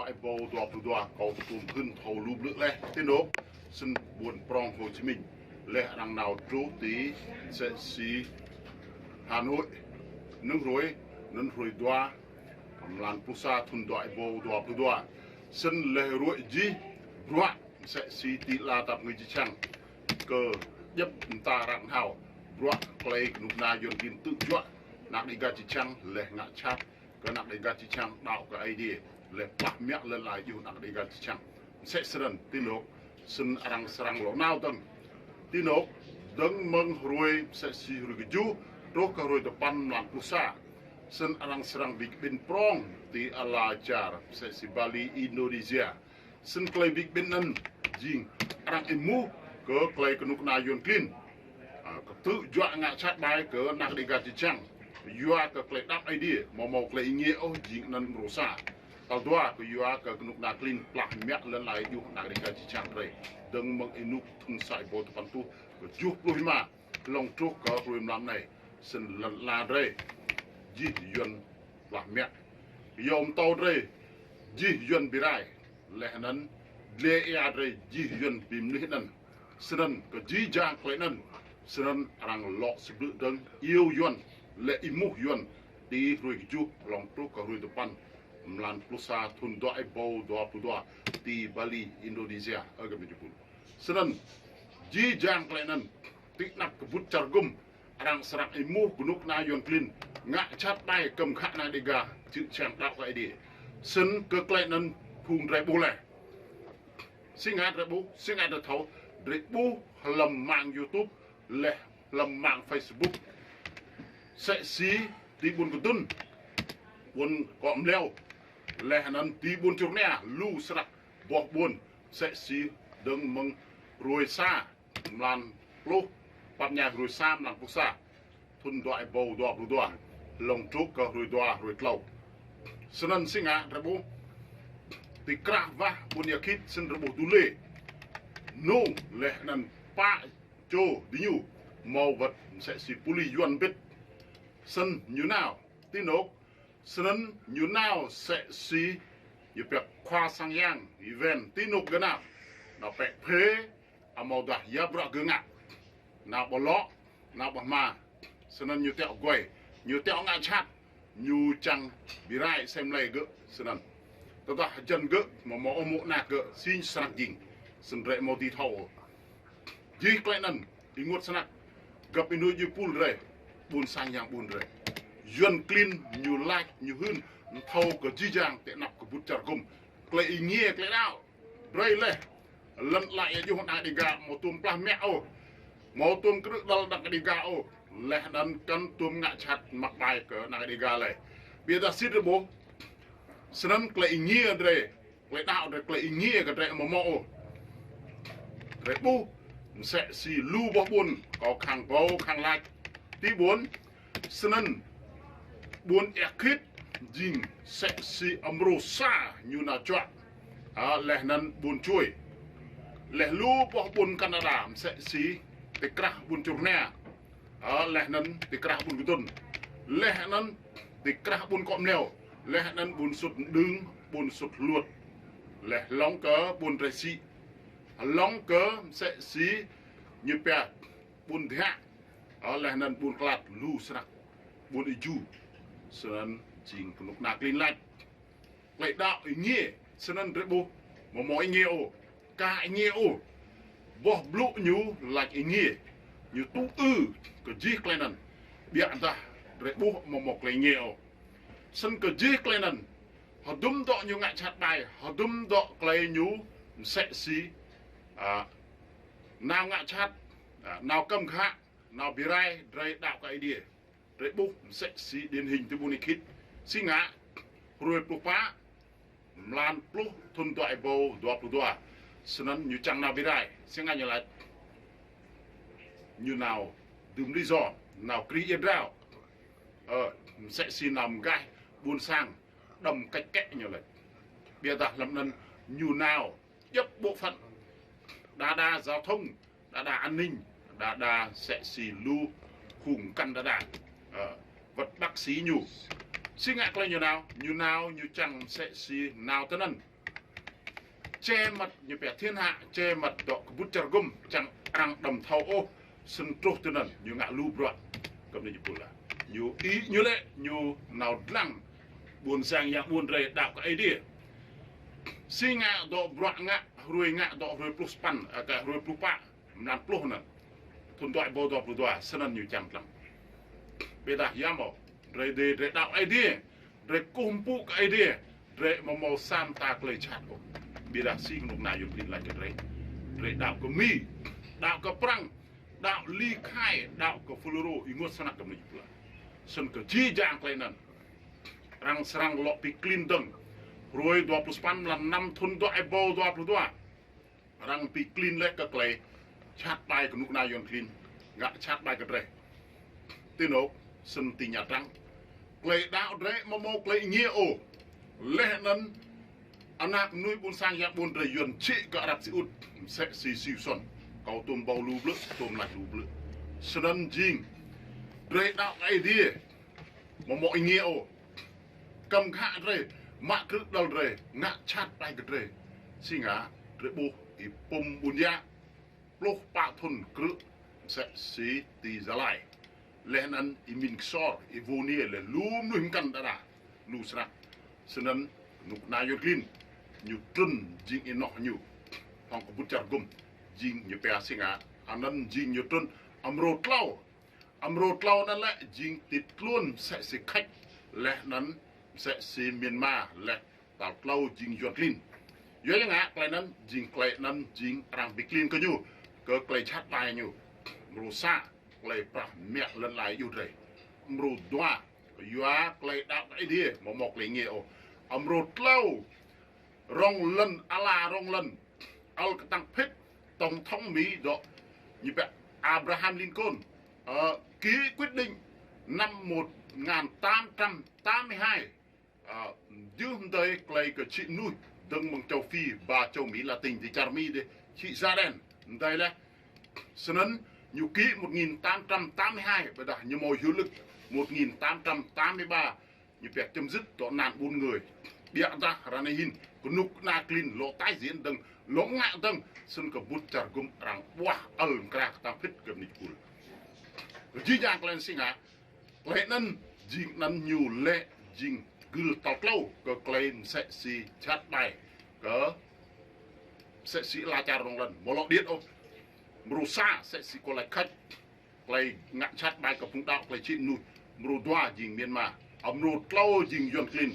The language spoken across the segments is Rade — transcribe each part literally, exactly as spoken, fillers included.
Êbâo dua pluh dua kâo tuôm hưn thâo lu blư̆ leh ti anôk, snăn ƀuôn prŏng Hồ Chí Minh, leh arăng nao truh ti msĕ si Hà Nội, nơ̆ng hruê, nơ̆ng hruê dua, mlan pluh sa thŭn dua êbâo dua pluh dua. Snăn leh ruê̆ jih bruă msĕ si ti ala tăp ngui jih jang kơ djăp mta arăng nao, bruă klei knŭk kna Yuăn klin ktư̆ juă anak Đêga jih jang leh ngă jhat kơ anak Đêga jih jang đăo kơ Aê Diê, leh plah mă lăn ala djuê anak Đêga jih jang. Msĕ snăn ti anôk, snăn arăng srăng lŏ nao dơ̆ng ti anôk, dơ̆ng mơ̆ng hruê msĕ si hruê kjuh truh kơ hruê dua păn mlan pluh sa. Snăn arăng srăng bi kƀĭn prŏng ti ala čar msĕ si Bali, Indonesia. Snăn klei bi kƀĭn anăn jing arăng êmuh kơ klei knŭk kna Yuăn klin, a, ktư̆ juă ngă jhat ƀai kơ anak Đêga jih jang, yua kơ klei đăo Aê Diê amâo mâo klei êngiê ôh, jing anăn mrô sa. Tal dua, kyua kơ knŭk kna klin plah mă lăn ala djuê anak Đêga jih jang drei, dơ̆ng mơ̆ng ênuk thŭn sa êbâo dua păn êtuh kjuh pluh êma, hlŏng truh kơ hruê mlam anei, snăn lăn ala drei jih Yuăn plah mă. Kyâo mtâo drei jih Yuăn bi rai, leh anăn dliê êa drei jih Yuăn bi mlih anăn. Snăn kơ jih jang klei anăn, snăn arăng lŏ sĭt blư̆ dơ̆ng iêu Yuăn, leh êmuh Yuăn ti hruê kjuh hlŏng truh kơ hruê dua păn mlan pluh sa thŭn dua êbâo dua pluh dua ti Bali, Indonesia, ơ găp djuê jih êpul. Snăn jih jang klei anăn ti anăp kbŭt čar hgŭm, arăng srăng êmuh knŭk kna Yuăn klin ngă jhat ƀai kăm khă anak Đêga jih jang đăo kơ Aê Diê. Snăn kơ klei anăn phung drei ƀuh leh. Si ngă drei ƀuh, si ngă drei thâo, drei ƀuh hlăm mạng YouTube, leh hlăm mạng Facebook. Msĕ si ti ƀuôn Kdŭn, ƀuôn Kŏ Mleo, leh anăn ti ƀuôn Čư̆ Rnê, lu snăk boh ƀuôn, msĕ si dơ̆ng mơ̆ng hruê sa mlan pluh, pap mñai hruê sa mlan pluh sa thŭn dua êbâo dua pluh dua, hlŏng truh kơ hruê dua hruê tlâo. Snăn si ngă drei ƀuh ti krah wah ƀuôn Êa Khĭt, snăn drei ƀuh dŭ lê nông, leh anăn pă čô diñu mâo wăt msĕ si pôlis Yuăn mbĭt. Snăn ñu nao ti anôk, snăn ñu nao msĕ si ñu pia khua sang yang Y-Wen ti anôk gơ̆ nao, nao pĕ phê, amâodah ya bruă gơ̆ ngă, nao ƀơ lŏ, nao ƀơ hma. Snăn ñu tiŏ guai, ñu tiŏ ngă jhat, ñu čiăng bi rai asei mlei gơ̆ snăn. Tơdah hjăn gơ̆ amâo mâo ôh mô̆ anak gơ̆, si ñu srăng jing, snăn drei amâo dưi thâo ôh. Jih klei anăn ênguôt snăk, găp djuê êpul drei, ƀuôn sang yang ƀuôn drei. Yuăn klin ñu lač, ñu hưn mthâo kơ jih jang ti anăp kbŭt čar hgŭm. Klei êngiê klei đăo brei leh, lăn ala djuê anak Đêga amâo tuôm plah mă ôh, amâo tuôm krư̆ đăl anak Đêga ôh, leh anăn kăn tuôm ngă jhat mă ƀai kơ anak Đêga leh. Ƀiădah si drei ƀuh, snăn klei êngiê drei, klei đăo drei, klei êngiê kơ drei amâo mâo ôh. Drei ƀuh msĕ si lu boh ƀuôn, kâo khăng ƀuh khăng lač ti ƀuôn, snăn ƀuôn Êa Khĭt jing msĕ si mrô sa ñu nao čuă, a, leh anăn ƀuôn Čuê, leh lu boh ƀuôn Kanada msĕ si ti krah ƀuôn Čư̆ Rnê, a, leh anăn ti krah ƀuôn Kdŭn, leh anăn ti krah ƀuôn Kŏ Mleo, leh anăn ƀuôn Sŭt Mđưng, ƀuôn Sŭt Hluôt, leh hlŏng kơ ƀuôn Rêsĭ, hlŏng kơ msĕ si ñu pia ƀuôn Dhiă, a, leh anăn ƀuôn Klat, lu snăk, ƀuôn Êju. Snăn jing knŭk kna klin lač klei đăo êngiê, snăn drei ƀuh amâo mâo êngiê ôh, ka êngiê ôh. Boh blŭ ñu lač êngiê, ñu tŭ ư kơ jih klei anăn, ƀiădah drei ƀuh amâo mâo klei êngiê ôh. Snăn kơ jih klei anăn, hdŭm dŏ ñu ngă jhat ƀai, hdŭm dŏ klei ñu msĕ si, a, nao ngă jhat, a, nao kăm khă, nao bi rai drei đăo kơ Aê Diê. Drei ƀuh msĕ si điển hình ti ƀuôn Êa Khĭt. Si ngă, hruê pluh pă mlan pluh thŭn dua êbâo dua pluh dua, snăn ñu čiăng nao bi rai. Si ngă ñu lač, ñu nao dưm lý do, nao krih êa drao, ơ, msĕ si nao mgaih ƀuôn sang, đăm kač kĕ ñu lač. Ƀiădah hlăm anăn ñu nao djăp bộ phận, đa đa giao thông, đa đa an ninh, đa đa msĕ si lu phung mkăn đa đa, ơ, wăt bác sĩ ñu. Si ngă klei ñu nao, ñu nao ñu čiăng msĕ si nao tinăn che mặt ñu pia thiên hạ, che mặt dŏ kbŭt čar gŭm, čiăng arăng đăm thâo ôh, snăn truh tinăn, ñu ngă lu bruă. Kăm ni ñu pula. Ñu i, ñu lĕ, ñu nao dlăng, ƀuôn sang yang ƀuôn drei đăo kơ Aê Diê. Si ngă dŏ bruă ngă, hruê ngă dŏ hruê pluh sa păn, ơ, kơ hruê pluh pă, mlan pluh anăn. Thŭn dua êbâo dua pluh dua, snăn ñu čiăng dlăng. Ƀiădah ya mâo, drei dê, drei đăo Aê Diê, drei kkuh mpŭ kơ Aê Diê, drei amâo mâo sa mta klei jhat ôh. Ƀiădah si knŭk kna Yuăn klin lač kơ drei. Drei đăo kơ Mi, đăo kơ Prăng, đăo ly khai, đăo kơ Fulro, ênguôt snăk kăm ni ñu pula. Snăn kơ jih jang klei anăn. Arăng srăng lŏ bi klin dơ̆ng. Hruê dua pluh sa păn mlan năm thŭn dua êbâo dua pluh dua. Arăng bi klin leh kơ klei jhat ƀai knŭk kna Yuăn klin, ngă jhat ƀai kơ drei. Ti anôk, snăn ti Nha Trang. Klei đăo drei amâo mâo klei êngiê ôh. Leh anăn anak mnuih ƀuôn sang yang ƀuôn drei Yuăn čhĭ kơ Arăp Siut, msĕ si Siu Sôn. Kâo tuôm ƀâo lu blư̆, tuôm lač lu blư̆. Snăn jing drei đăo Aê Diê amâo mâo êngiê ôh. Kăm ghă drei, mă krư̆ dăl drei, ngă jhat ƀai kơ drei. Si ngă, drei ƀuh Y-Pum Ƀuôn Yă, pluh pă thŭn krư̆, msĕ si ti Gia Lai. Leh anăn Y-Min Ksor, Y-Vô Niê, leh lu mnuih mkăn đa đa, lu snăk. Snăn knŭk kna Yuăn klin, ñu trŭn jing ênoh ñu hŏng kbŭt čar gŭm, jing ñu pia si ngă, anăn jing ñu trŭn, amrô tlâo. Amrô tlâo anăn lĕ jing ti tluôn msĕ si Khač, leh anăn msĕ si Myanmar, leh tal tlâo jing Yuăn klin. Yua ya ngă klei anăn, jing klei anăn, jing arăng bi klin kơ ñu, kơ klei jhat ƀai ñu. Amrô sa, klei prah mă lăn ala djuê drei. Amrô dua, yua klei đăo Aê Diê, amâo mâo klei êngiê ôh. Amrô tlâo, rŏng lăn ala rŏng lăn, ăl ktang phĭt, tổng thống Mi dŏ, ñu pia Abraham Lincoln, ơ, ký quyết định năm một ngàn tám trăm tám mươi hai, ơ, jih mdei klei kơ čhĭ mnuih, dơ̆ng mơ̆ng châu Phi, ba châu Mỹ Latin, ti čar Mi dih, čhĭ da đen, mdei leh. Snăn ñu ký một nghìn tám trăm tám mươi hai, ƀiădah ñu mâo hiệu lực một nghìn tám trăm tám mươi ba, ñu pia chấm dứt dŏ nạn buôn người. Ƀiădah ară anei hĭn, knŭk kna klin lŏ tái diễn dơ̆ng, lŏ ngă dơ̆ng, snăn kbŭt čar gŭm arăng ƀuah ăl mkra ktang phĭt kơ mnĭč pul. Jih jang klei anăn si ngă, klei anăn jing anăn ñu lĕ jing gưl tal tlâo kơ klei msĕ si jhat ƀai, kơ msĕ si ala čar rŏng lăn, amâo lŏ điêt ôh. Mrô sa msĕ si kơ lač Khač, klei ngă jhat ƀai kơ phung đăo klei čhĭ mnuih. Mrô dua jing Myanmar. Amrô tlâo jing Yuăn klin.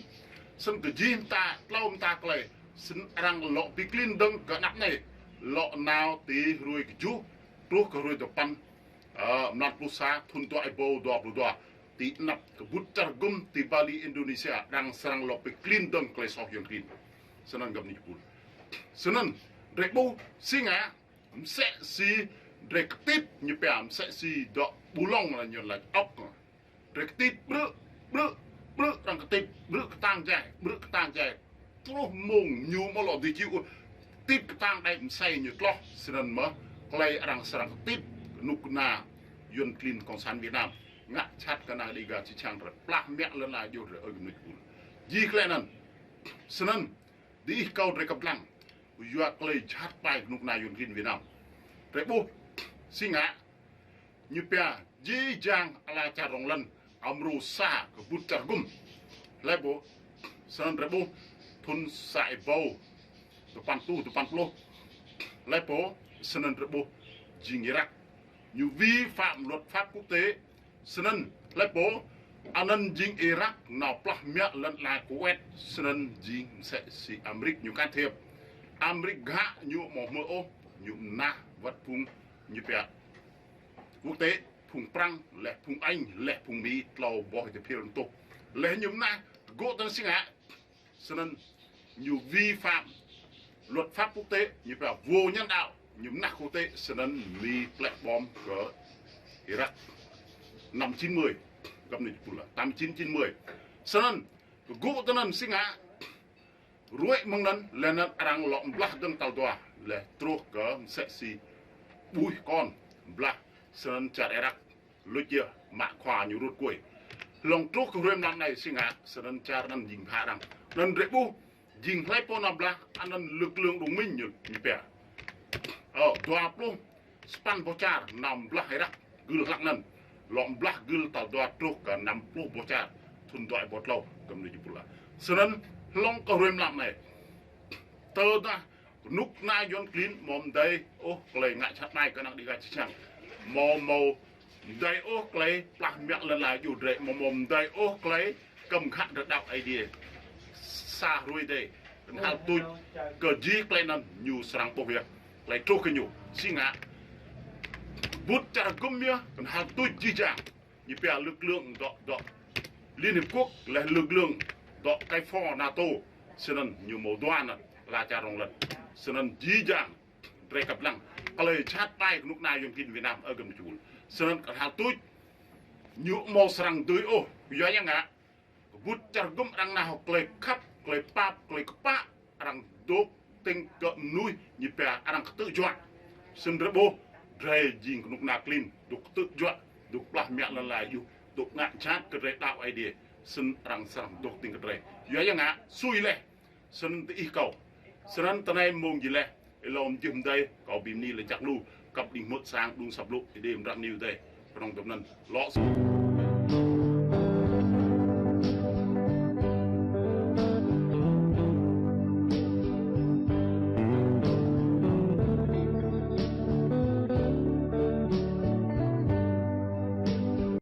Snăn kơ jih mta, tlâo mta klei, snăn arăng lŏ bi klin dơ̆ng kơ anăp anei. Lŏ nao ti hruê kjuh, truh kơ hruê dua păn, ơ, mlan pluh sa, thŭn dua êbâo dua pluh dua. Ti anăp kbŭt čar gŭm ti Bali Indonesia, arăng srăng lŏ bi klin dơ̆ng klei soh Yuăn klin. Snăn găp ni jih pul. Snăn, drei ƀuh, si ngă, msĕ si drei ktĭt ñu pia, msĕ si dŏ ƀulŏng leh ñu lač ŏk. Drei ktĭt ƀrư̆, ƀrư̆, ƀrư̆ arăng ktĭt, ƀrư̆ ktang jai, ƀrư̆ ktang jai. Truh mmông ñu amâo lŏ dưi ktĭt ktang đei msĕ ñu tloh, snăn mơh klei arăng srăng ktĭt knŭk kna Yuăn klin Cộng sản Việt Nam. Ngă jhat kơ ană Đêga čiăng drei plah mă lăn ala djuê drei ơi gơmnĭt ul. Jih klei anăn. Snăn, diih kâo drei kăp dlăng, yua klei jhat ƀai knŭk kna Yuăn klin Việt Nam. Drei ƀuh, si ngă, ñu pia, jih jang ala čar rŏng lăn, amrô sa kbŭt čar gŭm. Hlei pô, snăn drei ƀuh, thŭn sa êbâo, dua păn êtuh, dua păn pluh. Hlei pô, snăn drei ƀuh, jing Irak. Ñu vi phạm luật pháp quốc tế, snăn, hlei pô, anăn jing Irak nao plah mă lăn ala Kuwait, snăn jing msĕ si Amêrik ñu can thiệp. Amêrik ghă ñu amâo hmư̆ ôh, ñu mnah wăt phung ñu pia quốc tế, phung Prăng, leh phung Anh, leh phung Mi, tlâo boh djăp hil mtuh. Leh ñu mnah, gŏ tăn si ngă, snăn ñu vi phạm luật pháp quốc tế, ñu pia vô nhân đạo, ñu mnah quốc tế, snăn Mi plĕ bom kơ Irak. Năm chín mươi, găp ni pula, tám chín chín mươi. Snăn, gŏ tăn si ngă, ruê̆ mơ̆ng anăn, leh anăn arăng lŏ mblah dơ̆ng tal dua, leh truh kơ msĕ si buih kon, mblah, snăn čar Irak, luč yơh, mă khua ñu rŭt kuê. Hlŏng truh kơ hruê mlam anei si ngă, snăn čar anăn jing bhă arăng. Anăn drei ƀuh, Jing hlei pô nao blah, anăn lực lượng đồng minh ñu, ñu pia. Ơ, dua pluh sa păn boh čar nao blah Iraq, gưl hlăk anăn. Lŏ blah gưl tal dua truh kơ năm pluh boh čar. Thŭn dua êbâo tlâo, kăm ni jŭ pula. Snăn hlŏng kơ hruê mlam anei. Tơdah knŭk kna Yuăn klin amâo mdei ôh klei ngă jhat ƀai kơ anak Dega čiăng. Amâo mâo mdei ôh klei plah mă lăn ala djuê drei, amâo mâo mdei ôh klei kăm khă drei đăo Aê Diê. Sa hruê dei, knhal tuč kơ jih klei anăn ñu srăng ƀuh yơh. Klei truh kơ ñu, si ngă. Bŭt čar hgŭm yơh, knhal tuč jih jang. Ñu pia lực lượng dŏ, dŏ Liên Hiệp Quốc, leh lực lượng dŏ kơ phô NATO. Snăn ñu mâo dua anăn, ala čar rŏng lăn. Snăn jih jang drei kăp lăng. Klei jhat ƀai knŭk kna Yuăn klin Việt Nam ơ găm čul. Snăn knhal tuč ñu amâo srăng dưi ôh. Yua ya ngă. Kbŭt čar hgŭm arăng nao klei khăp, klei pap, klei kpă, arăng dôk tĭng kơ mnuih ñu pia arăng ktư̆ juă. Snăn drei ƀuh, drei jing knŭk kna klin, dôk ktư̆ juă, dôk plah mă lăn ala djuê, dôk ngă jhat kơ drei đăo Aê Diê. Snăn arăng srăng dôk tĭng kơ drei. Yua ya ngă, sui leh. Snăn diih kâo. Snăn tinei mông jih leh, êlâo mjưh mdei, kâo bi mni leh jăk lu, kăp đĭng hmư̆ sang đŭng săp lŭ, Êđê Mdrak News dei, knŏng dŭm anăn, lŏ sui.